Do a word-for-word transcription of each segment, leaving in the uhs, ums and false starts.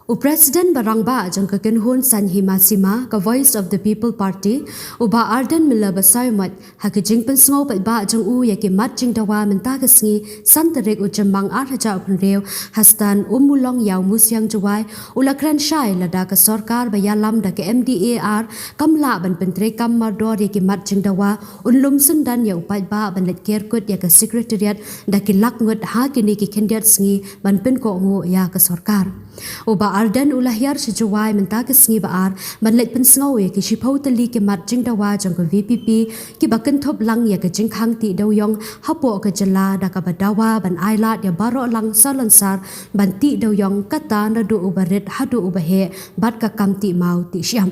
U President ba rangbah jong ka kynhun Saiñ Hima Sima ka Voice of the People Party, u Bah Ardent Miller Basaiawmoit, ha ka jingpynsngew paidbah jong u ïa ki mat jingdawa mynta ka sngi san tarik u Jymmang ar hajar hynriew, ha Stand Ummulong Ïawmusiang Jowai, u la kren shai lada ka sorkar ba ïalam da ka M D A R kam lah ban pyntreikam mardor ïa ki mat jingdawa, un lum syndon ïa u paidbah ban leit ker kut ïa ka Secretariat da ki lak ngut ha kine ki khyndiat sngi ban pynkohnguh ïa ka sorkar. U Bah Ardent u la hiar sha Jowai mynta ka sngi ba ar ban leit pynsngew ïa ki shiphew tylli ki mat jingdawa jong ka V P P kiba kynthup lang ïa ka jingkhang tih dewïong hapoh ka jylla da kaba dawa ban ailad ïa baroh lang salonsar ban tih dewïong, kata naduh uba rit haduh uba heh bad ka kam tih maw tih shyiap.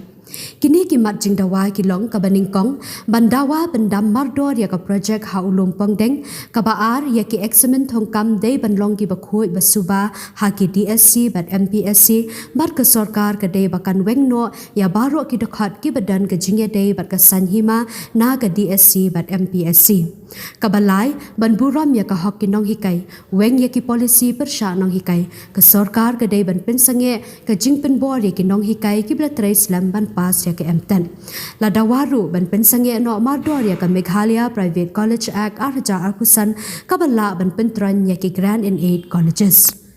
Kine ki mat jingdawa ki long kaba nyngkong ban dawa pyndam mardor ïa ka projek ha u lum Pongdeng, kaba ar ïa ki eksamin thungkam dei ban long kiba khuid ba suba ha ki D S C bad M P S C, bad ka sorkar ka dei ba kan weng noh ïa baroh ki dkhot kiba don ka jingïadei bad ka saiñ hima na ka D S C bad M P S C. Kaba lai, ban burom ïa ka hok ki nonghikai, weng ïa ki policy pyrshah nonghikai, ka sorkar ka dei ban pynsangeh ka jingpynbor ïa ki nonghikai kiba la trei slem ban pass ïa ka M Tet. La dawa ruh ban pynsangeh noh mardor ïa ka Meghalaya Private College Act ar hajar arphew san, kaba lah ban pyntroiñ ïa ki grant in aid colleges.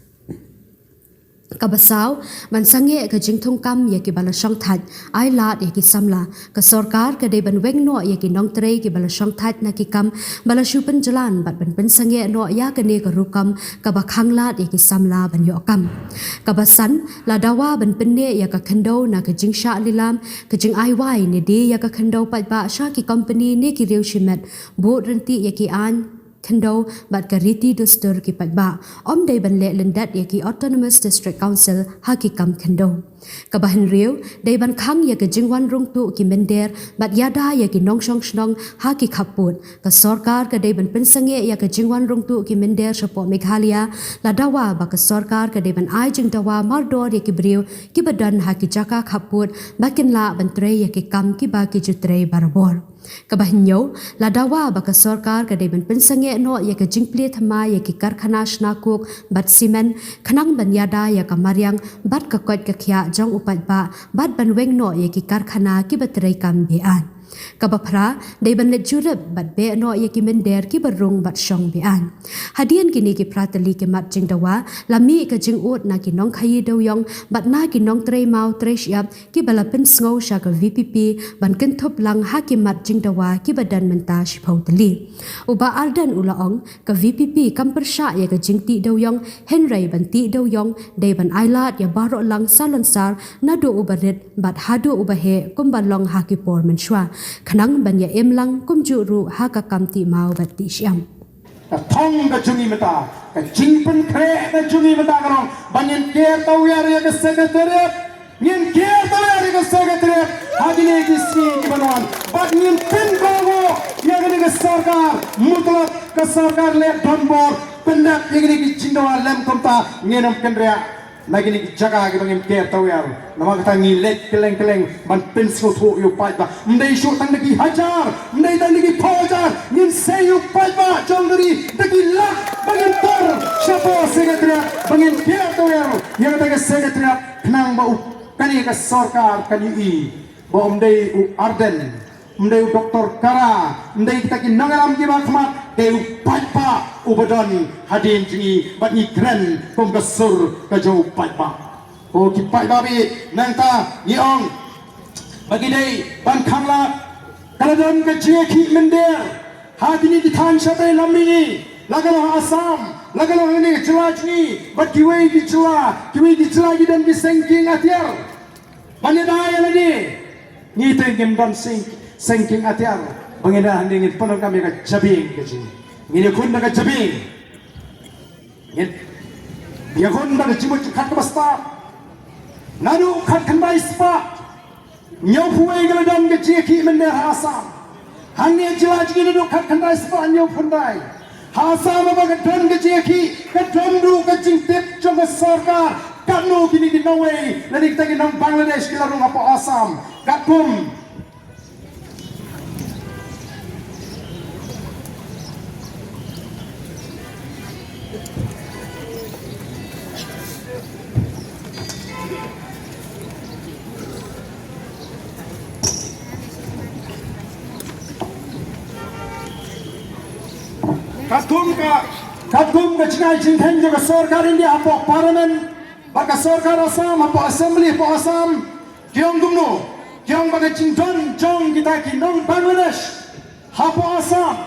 Kaba saw, ban sangeh ka jingthungkam ïa kiba la shongthait, ailad ïa ki samla. Ka sorkar ka dei ban weng noh ïa ki nongtrei kiba la shongthait na ki kam ba la shu pynjlan bad ban pynsangeh noh ïa kane ka rukom kaba khanglad ïa ki samla ban ïoh kam. Kaba san, la dawa ban pynneh ïa ka khyndew na ka jingshah lilam, ka jingai wai ne die ïa ka khyndew paidbah sha ki kompani ne ki riew shimet, bud ryntih ïa ki aiñ khyndew bad ka riti dustur ki paidbah. Ym dei ban leh lyndet ïa ki Autonomous District Council ha ki kam khyndew. Kaba hynriew, dei ban khang ïa ka jingwan rung tuh ki mynder bad ïada ïa ki nongshong shnong ha ki khappud. Ka sorkar ka dei ban pynsangeh ïa ka jingwan rung tuh ki mynder shapoh Meghalaya, la dawa ba ka sorkar ka dei ban ai jingdawa mardor ïa ki briew kiba don ha ki jaka khappud ba kin lah ban trei ïa ki kam kiba ki ju trei barabor. Kaba hynñiew, la dawa ba ka sorkar ka dei ban pynsangeh noh ïa ka jingplie thymmai ïa ki karkhana shna coke bad cement, khnang ban ïada ïa ka mariang bad ka koit ka khiah jong u paidbah, bad ban weng noh ïa ki karkhana kiba treikam be-aiñ. Kaba phra, dei ban leit jurip bad beh noh ïa ki mynder kiba rung bad shong be-aiñ. Hadien kine ki phra tylli ki mat jingdawa, la mih ka jingud na ki nongkhaïi dewïong bad na ki nongtrei maw trei shyiap, kiba la pynsngew sha ka V P P ban kynthup lang ha ki mat jingdawa kiba don mynta shiphew tylli. U Bah Ardent u la ong, ka V P P kam pyrshah ïa ka jingtih dewïong, hynrei ban tih dewïong dei ban ailad ïa baroh lang salonsar, naduh uba rit bad haduh uba heh kumba long ha ki por mynshuwa, khnang ban ïa im lang kumjuh ruh ha ka kam tih maw bad tih shyiap. Ka thong ka jong ngi mynta, ka jingpynkhreh ka jong ngi mynta ka long ba ngin ker tawiar ïa ka Secretariat. Ngin ker tawiar ïa ka Secretariat ha kine ki sngi kiban wan. Bad ngin pynkohnguh ïa kane ka sorkar mutlop, ka sorkar leh donbor, pyndep ïa kine ki jingdawa lem kumta, ngin ym kynriah. Na kine ki jaka kiba ngin ker tawiar. Namar kata ngi leit kylleng kylleng ban pynsngewthuh ïa u paidbah. Ym dei shuh tang da ki hajar, ym dei tang da ki phew hajar. Ngin sei ïa u paidbah jong ka ri da ki lak ba ngin tur shapoh Secretariat, ba ngin ker tawiar ïa kata ka Secretariat, khnang ba u, kane ka sorkar kan ïohi ba ym dei u Ardent, ym dei u Doktor Kara, ym dei kita ki nongïalam kiba khmat, dei u paidbah uba don hadien jong ngi bad ngi kren kum ka sur ka jong u paidbah. Ko ki paidbah, nangta ngi ong ba ngi dei ban khanglad. Ka la don ka jingïakhih mynder ha kine ki thaiñ shatei lam mihngi, la ka long ha Assam, la ka long ha kane ka jylla jong ngi bad kiwei ki jylla, kiwei ki jylla ki don ki seng kieng atiar. Ban ïada ïa lade, ngi te ngim don seng, seng kieng atiar ba ngin ïada hangne, ngin pyndonkam ïa ka jabieng ka jong ngi. Ngin ïakhun da ka jabieng. Ngin ïakhun da ka jingmut jingpyrkhat kaba stad. Naduh khatkhyndai spah hynñiewphew wei ka la don ka jingïakhih mynder ha Assam. Hangne jylla jong ngi naduh khatkhyndai spah hynñiewphew khyndai. Ha Assam haba ka don ka jingïakhih, ka don ruh ka jingtip jong ka sorkar. Katno kine ki nongwei lane kita ki nong Bangladesh ki la rung hapoh Assam? Katkum Katkum ka, katkum ka jingai jingkheiñ jong ka sorkar India hapoh Parliament bad ka sorkar Assam hapoh Assembly hapoh Assam, ki ong kumno? Ki ong ba ka jingdon jong kita ki nong Bangladesh hapoh Assam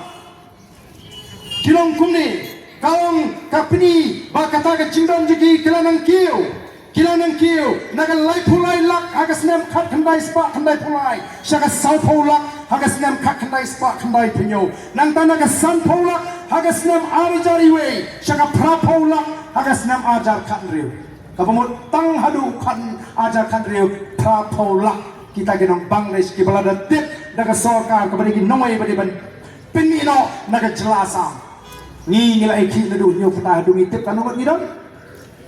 ki long kumne. Ka ong ka pynpaw ba kata ka jingdon jong ki, ki la nang kiew, ki la nang kiew na ka laiphew lai lak ha ka snem khatkhyndai spah khyndaiphew lai sha ka sawphew lak ha ka snem khatkhyndai spah khyndaiphew hynñiew. Nangta na ka sanphew lak ha ka snem ar hajar wei sha ka phraphew lak ha ka snem ar hajar khathynriew. Kaba mut tang haduh khat ar hajar khathynriew, phraphew lak kita ki nong Bangladesh kiba la da tip da ka sorkar kaba dei ki nongwei ba dei ban pynmih noh na ka jylla Assam. Ngi, ngi la ïakhih naduh hynñiew phew phra haduh, ngi tip katno ngut ngi don?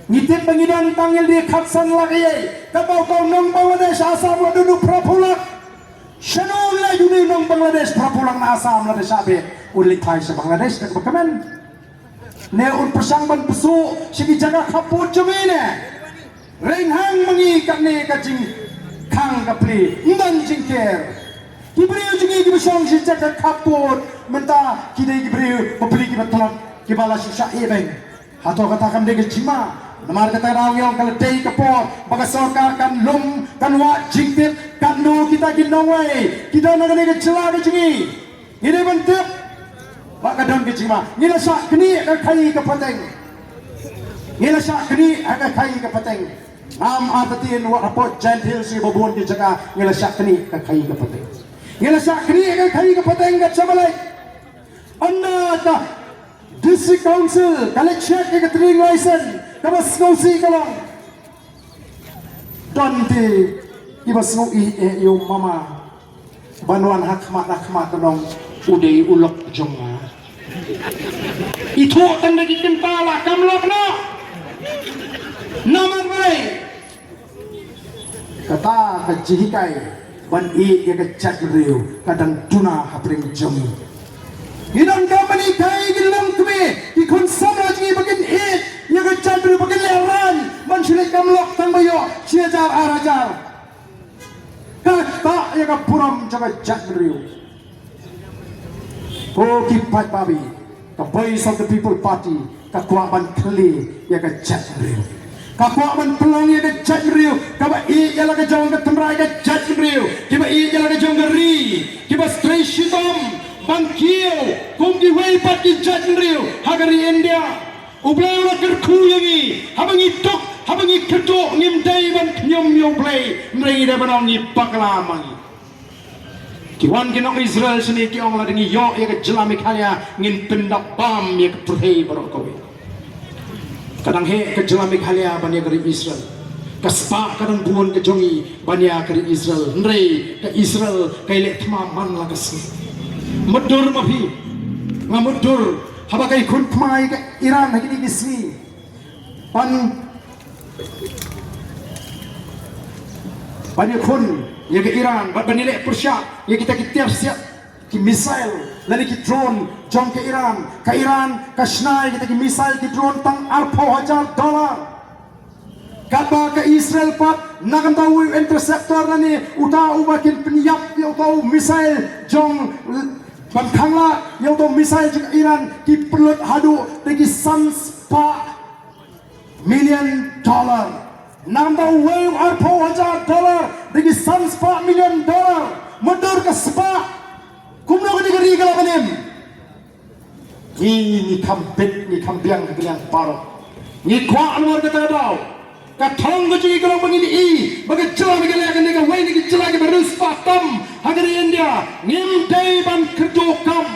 Ngi tip ba ngi don tang ïa lade khatsan lak ïa. Katba uto u nong Bangladesh Assam la don u phraphew lak. Shano u leit une u nong Bangladesh phraphew lak na Assam lada shah beh? U leit phai sha Bangladesh da kaba kmen. Ne un pyrshang ban pyrsuh sha ki jaka khappud jong ngi ne? Rynghang ma ngi kane ka jingkhang ka plie, ym don jingker. Ki briew jong ngi kiba shong sha jaka khappud mynta ki dei ki briew bapli kiba tlot, kiba la shu shah ïeh beiñ. Hato kata kam dei ka jingma? Namar kata ka daw ngi ong ka la dei ka por ba ka sorkar kan lum, kan wad jingtip katno kita ki nongwei ki don ha kane ka jylla ka jong ngi. Ngi dei ban tip ba ka don ka jingma. Ngi la shah knieh ha ka khaii ka pateng. Ngi la shah knieh ha ka khaii ka pateng. Ngam artatien wat hapoh Jaintia Hills, ba bun ki jaka ngi la shah knieh ha ka khaii ka pateng. Ngi la shah knieh ha ka khaii ka pateng, ka jam lei. Ynda ka District Council ka la check ïa ka trading license, kaba sngewsih ka long, don te kiba sngew ïeit ïa u mama ban wan ha khmat ha khmat ban ong, u dei u lok jong nga. Ithuh tang da ki kynta la kam lok noh. Namar balei? Kata ka jinghikai ban ïeit ïa ka jaitbynriew ka dang duna hapdeng jong ngi. Ngi donkam ban hikai ïa ki longkmie, ki khun samla jong ngi ba kin ïeit ïa ka jaitbynriew, ba kin lehraiñ ban shu leit kam lok tang ba ïoh shi hajar ar hajar. Kata ïa ka burom jong ka jaitbynriew. Ko ki paidbah, ka Voice of the People Party ka kwah ban kylli ïa ka jaitbynriew. Ka kwah ban pynlong ïa ka jaitbynriew kaba ïeit ïa la ka jong, ka tynrai ka jaitbynriew, kiba ïeit ïa la ka jong ka ri, kiba trei shitom ban kiew kum kiwei pat ki jaitbynriew ha ka ri India. U Blei u la kyrkhu ïa ngi haba ngi duk, haba ngi kyrduh, ngim dei ban khñium ïa U Blei, hynrei ngi dei ban ong ngi bakla ma ngi. Ki wan ki nong Israel shane ki ong, lada ngi ïoh ïa ka jylla Meghalaya ngin pyndap bam ïa ka pyrthei baroh kawei. Ka dang heh ka jylla Meghalaya ban ïa ka ri Israel. Ka spah ka dang bun ka jong ngi ban ïa ka ri Israel. Hynrei ka Israel ka ïaleh thma man la ka sngi. Mutdur ma phi, nga mutdur haba ka ïakhun thma ïa ka Iran ha kine ki sngi. Ban, ban ïakhun ïa ka Iran, ban, ban ïaleh pyrshah ïa kita ki tiar siat, ki missile lane ki drone jong ka Iran. Ka Iran ka shna ïa kita ki missile, ki drone tang arphew hajar dollar. Katba ka Israel pat na ka bynta uwei u interceptor lane uta uba kin pynïap ïa uta u missile jong, ban khanglad ïa uta u missile jong ka Iran, ki pynlut haduh da ki san spah million dollar. Na ka bynta uwei u arphew hajar dollar da ki san spah million dollar. Mutdur ka spah. Kumno kane ka ri ka lah ban im? Ngi, ngi kham bit, ngi kham biang ha ka liang baroh. Ngi kwah namar kata ka daw ka thong ka jong ngi ka long ba ngin ïohi ba ka jylla Meghalaya ka dei kawei na ki jylla kiba riewspah tam ha ka ri India. Ngim dei ban kyrduh kam.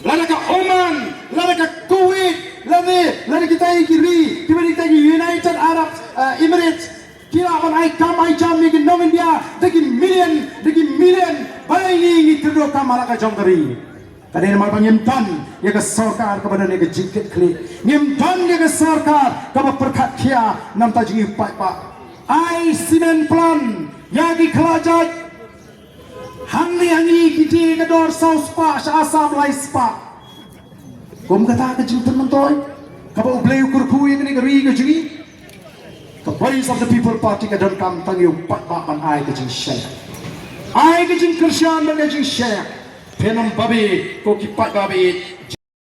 Lada ka Oman, lada ka Kuwait, lada, lada kita ki ri kiba dei kita ki United Arab, eh, Emirates, ki lah ban ai kam ai jam ïa ki nong India da ki million, da ki million. Balei ngi, ngi kyrduh kam ha la ka jong ka ri? Ka dei namar ba ngim don ïa ka sorkar kaba don ïa ka jingkitkhlieh. Ngim don ïa ka sorkar kaba pyrkhat khia na ka bynta jong ngi u paidbah. Ai cement plant ïa ki khlajait. Hangne ha ngi ki die ka dor saw spah, sha Assam lai spah. Kum kata ka jingpynmyntoi kaba U Blei u kyrkhu ïa kane ka ri ka jong ngi. Ka Voice of the People Party ka donkam tang ïa u paidbah ban ai ka jingshaniah. Ai ka jingkyrshan bad ka jingshaniah. Phin ym babe, ko ki paidbah ba ïeit.